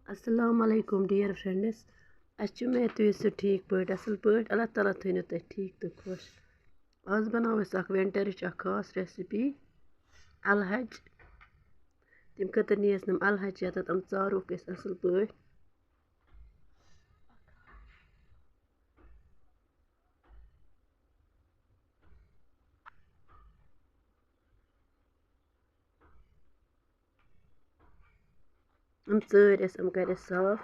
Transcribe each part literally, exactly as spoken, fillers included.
السلام علیکم dear friends. اَسہِ چھِ اُمید تُہۍ ٲسِو ٹھیٖک پٲٹھۍ، اَصٕل پٲٹھۍ۔ اللہ تعالیٰ تھٲینو تۄہہِ ٹھیٖک تہٕ خۄش۔ آز بَناوو أسۍ اَکھ winter-ٕچ اَکھ خاص recipe، اَلہٕ ہَچہِ۔ تَمہِ خٲطرٕ نی اَسہِ یِم اَلہٕ ہَچہِ یَتھ، یِم ژاروکھ أسۍ اَصٕل پٲٹھۍ۔ یِم ژٲرۍ اَسہِ، یِم کَرِ اَسہِ صاف۔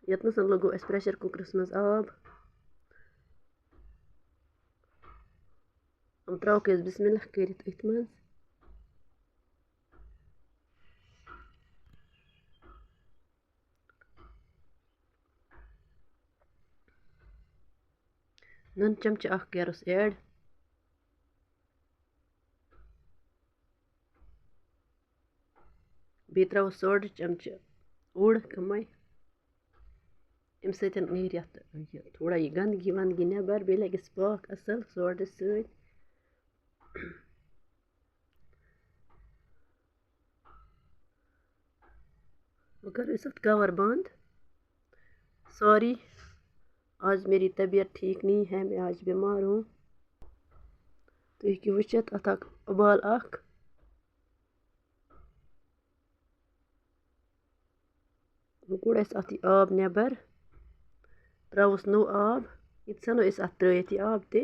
یَتھ منٛز لَگو اَسہِ pressure cooker-َس منٛز آب۔ یِم ترٛاوہوکھ أسۍ بسم اللہ کٔرِتھ أتھۍ منٛز۔ نُن چمچہٕ اَکھ کَروس add۔ بیٚیہِ ترٛاوو سوڈٕ چمچہٕ اوٚڑ کَمٕے۔ اَمہِ سۭتۍ نیرِ یَتھ یہِ تھوڑا یہِ گنٛدگی ونٛدگی نٮ۪بر، بیٚیہِ لَگٮ۪س پاکھ اَصٕل سوڈٕ سۭتۍ۔ وۄنۍ کَرو أسۍ اَتھ cover بنٛد۔ Sorry، آج میری طبیعت ٹھیک نہیں ہے، میں آج بیمار ہوں۔ تُہۍ ہیٚکِو وٕچھِتھ، اَتھ اَکھ اُبال اَکھ۔ وۄنۍ کوٚڑ اَسہِ اَتھ یہِ آب نٮ۪بر، ترٛاوُس نوٚو آب۔ یہِ ژھٕنو أسۍ اَتھ ترٛٲیِتھ، یہِ آب تہِ۔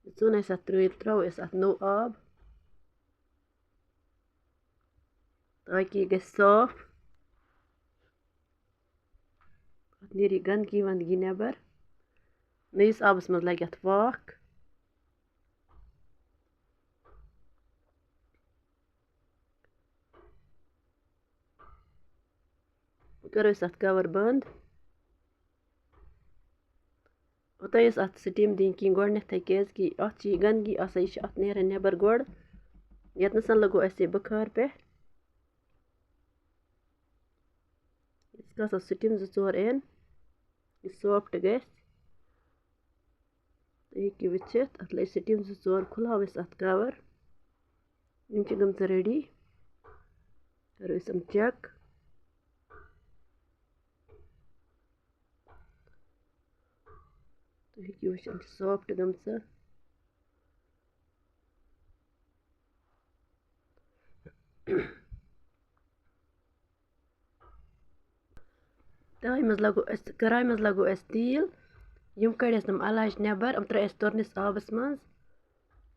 یہِ ژھٕن اَسہِ اَتھ ترٛٲیِتھ، ترٛاوو أسۍ اَتھ نوٚو آب، تاکہِ یہِ گژھِ صاف۔ اَتھ نیرِ یہِ گنٛدگی ونٛدگی نٮ۪بر۔ نٔیِس آبَس منٛز لَگہِ اَتھ واکھ۔ وۄنۍ کَرو أسۍ اَتھ cover بنٛد۔ اوٚتام ٲس اَتھ steam دِنۍ کِہیٖنۍ گۄڈٕنٮ۪تھٕے، کیٛازِکہِ اَتھ چھِ یہِ گنٛدگی آسان، یہِ چھِ اَتھ نیران نٮ۪بر گۄڈٕ۔ یَتنَس لَگو اَسہِ یہِ بُخار پٮ۪ٹھ۔ یِتھ کَنۍ سۄ steam زٕ ژور یِن، یہِ soft گژھِ۔ تُہۍ ہیٚکِو وٕچھِتھ، اَتھ لَگہِ steam زٕ ژور، کھُلاوو أسۍ اَتھ cover۔ یِم چھِ گٔمژٕ ready۔ کَرو أسۍ یِم check۔ تُہۍ ہیٚکِو وٕچھِتھ، یِم چھِ soft گٔمژٕ۔ تَوَے منٛز لَگو اَسہِ، کَرایہِ منٛز لَگو اَسہِ تیٖل۔ یِم کَڑِ اَسہِ تِم اَلہٕ ہَچہِ نٮ۪بَر، یِم ترٛٲے اَسہِ تُرنِس آبَس منٛز۔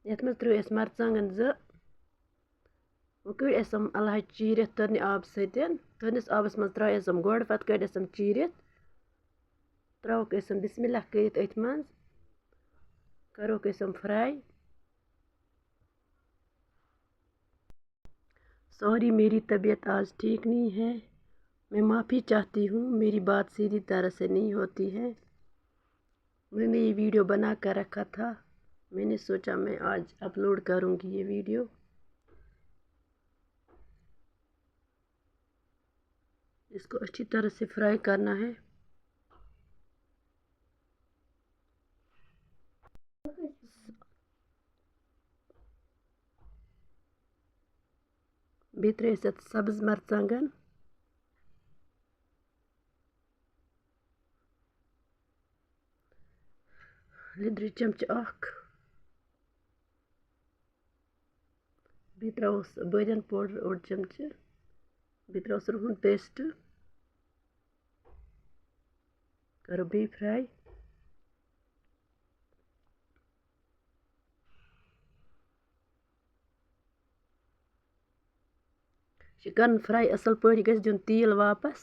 یَتھ منٛز ترٛٲے اَسہِ مَرژٕوانٛگَن زٕ۔ وۄنۍ کٔڑۍ اَسہِ یِم اَلہٕ ہَچہِ چیٖرِتھ تُرنہِ آبہٕ سۭتۍ۔ تُرنِس آبَس منٛز ترٛٲے اَسہِ یِم گۄڈٕ، پَتہٕ کٔڑۍ اَسہِ یِم چیٖرِتھ۔ ترٛاووکھ أسۍ یِم بسم اللہ کٔرِتھ أتھۍ منٛز۔ کَروکھ أسۍ یِم fry۔ Sorry، میری طبیعت آج ٹھیک نہیں ہے، میں معافی چاہتی ہوں، میری بات سیدھی طرح سے نہیں ہوتی ہے۔ میں نے یہ ویڈیو بنا کر رکھا تھا، میں نے سوچا میں آج اپلوڈ کروں گی یہ ویڈیو۔ اس کو اچھی طرح سے فرائی کرنا ہے۔ بیٚیہِ ترٛٲے اَسہِ اَتھ سبٕز مرژٕوانٛگن۔ لیٚدرِ چمچہٕ اکھ۔ بیٚیہِ ترٛاووس بٲدیان powder اوٚڑ چمچہٕ۔ بیٚیہِ ترٛاووس رُہن paste۔ کَرو بیٚیہِ fry۔ یہِ چھِ کَرُن fry اَصٕل پٲٹھۍ، یہِ گژھِ دیُن تیٖل واپَس۔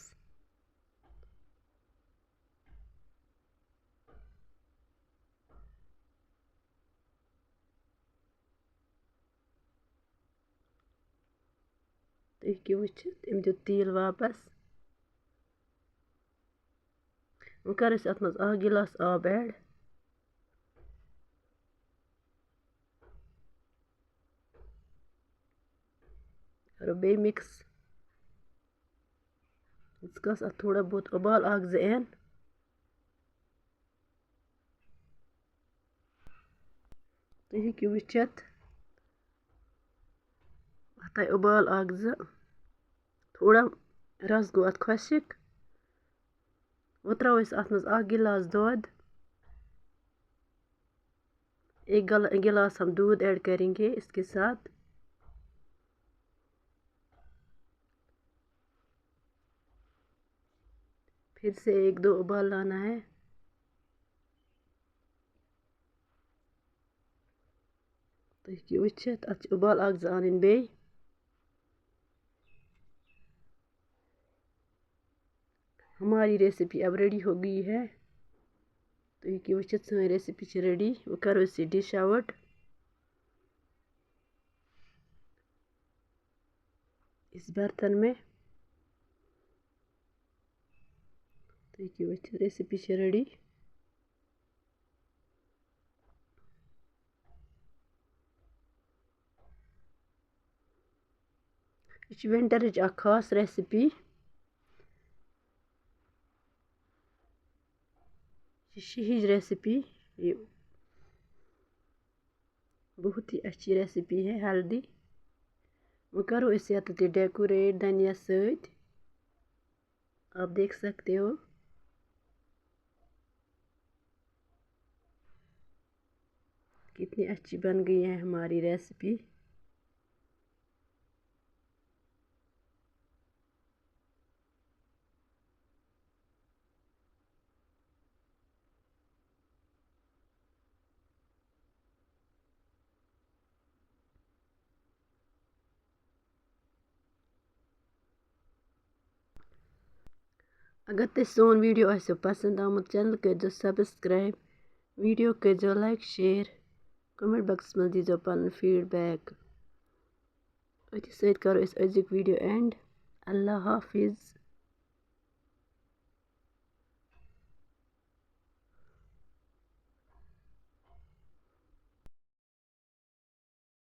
تُہۍ ہیٚکِو وٕچھِتھ، أمۍ دیُت تیٖل واپَس۔ وۄنۍ کَرو أسۍ اَتھ منٛز اَکھ گِلاس آب add۔ کَرو بیٚیہِ mix۔ یِتھ کَس اَتھ تھوڑا بہت اُبال اَکھ زٕ یِن۔ تُہۍ ہیٚکِو وٕچھِتھ، اَتھ آے اُبال اَکھ زٕ۔ تھوڑا رَس گوٚو اَتھ خۄشِک۔ وۄنۍ ترٛاوو أسۍ اَتھ منٛز اَکھ گِلاس دۄد۔ ایک گل-، گلاس ہم دودھ ایڈ کریں گے اس کے ساتھ۔ پھر سے ایک دو ابال لانا ہے۔ تُہۍ ہیٚکِو وٕچھِتھ، اَتھ چھِ اُبال اَکھ زٕ اَنٕنۍ بیٚیہِ۔ ہماری ریسیپی اب ریڈی ہو گئی ہے۔ تُہۍ ہیٚکِو وٕچھِتھ، سٲنۍ ریسیپی چھِ ریڈی۔ وۄنۍ کَرو أسۍ یہِ ڈِش آوُٹ اِس برتن میں۔ تُہۍ ہیٚکِو وٕچھِتھ، ریسیپی چھِ ریڈی۔ یہِ چھِ ونٹرٕچ اکھ خاص ریسیپی۔ یہِ چھِ شِہِج ریسیپی۔ یہِ بہت ہی اچھی ریسیپی ہے، ہیلدی۔ وۄنۍ کرو أسۍ یَتھ تہِ ڈیکوریٹ دھنیا سۭتۍ۔ آپ دیکھ سکتے ہو کتنی اچھی بن گئی ہے ہماری ریسیپی۔ اگر تۄہہِ سون ویٖڈیو آسیو پسنٛد آمُت، چینل کٔرۍزیو سبسکرایب، ویٖڈیو کٔرۍزیو لایک، شیئر، کمنٹ باکسَس منٛز دیٖزیو پنُن فیٖڈ بیک۔ أتھی سۭتۍ کرو أسۍ أزیُک ویٖڈیو اینڈ۔ اللہ حافظ۔